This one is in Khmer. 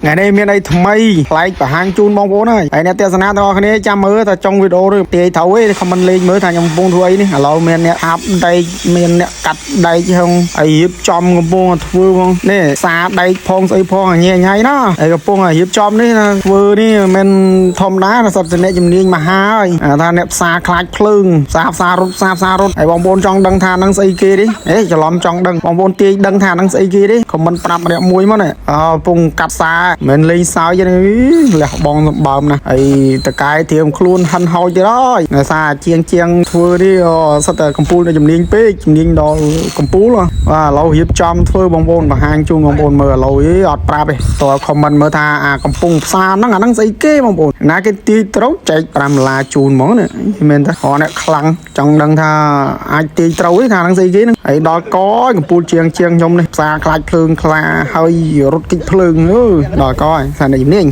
ថ្ងៃនេះមានអីថ្មីប្លែកបង្ហាញជូនបងប្អូនហើយហើយអ្នកទស្សនាទាំងអស់គ្នាចាំមើលថាចុងវីដេអូនេះទាយត្រូវឯងខមមិនលេងមើលថាខ្ញុំកំពុងធ្វើអីនេះឥឡូវមានអ្នកអាប់ដែកមានអ្នកកាត់ដែកហងហើយរៀបចំកំពុងតែធ្វើផងនេះសាដែកផងស្អីផងអញញ៉ៃណាហើយកំពុងតែរៀបចំនេះណាធ្វើនេះមិនធម្មតាណាសិតតែអ្នកជំនាញមហាហើយអាថាអ្នកផ្សារខ្លាចភ្លើងផ្សារផ្សាររត់ផ្សារផ្សាររត់ហើយបងប្អូនចង់ដឹងថាហ្នឹងស្អីគេទេអេច្រឡំចង់ដឹងបងប្អូនទាយដឹងថាហ្នឹងស្អីគេទេខមមិនប្រាប់ម្នាក់មួយមកនេះអើកំពុងកាត់សារមិនលេងសើចទេនេះលះបងសម្បើមណាស់ហើយតកែត្រៀមខ្លួនហិនហោចទៀតហើយដោយសារជាងជាងធ្វើនេះអូសិតតែកំពូលនៅជំនាញពេកជំនាញដល់កំពូលហ៎បាទឥឡូវរៀបចំធ្វើបងប្អូនបង្ហាញជូនបងប្អូនមើលឥឡូវអីអត់ប្រាប់ទេតើខមមិនមើលថាអាកំពុងផ្សារហ្នឹងអាហ្នឹងស្អីគេបងប្អូនណាគេទាយត្រូវចែក5ដុល្លារជូនហ្មងនេះមែនទេអរអ្នកខ្លាំងចង់ដឹងថាអាចទាយត្រូវទេថាហ្នឹងស្អីគេហ្នឹងហើយដល់កកំពូលជាងជាងខ្ញុំនេះផ្សារខ្លាចភ្លើងខ្លាហើយរត់គិចភ្លើងអឺដល់កហើយសារអ្នកជំនាញ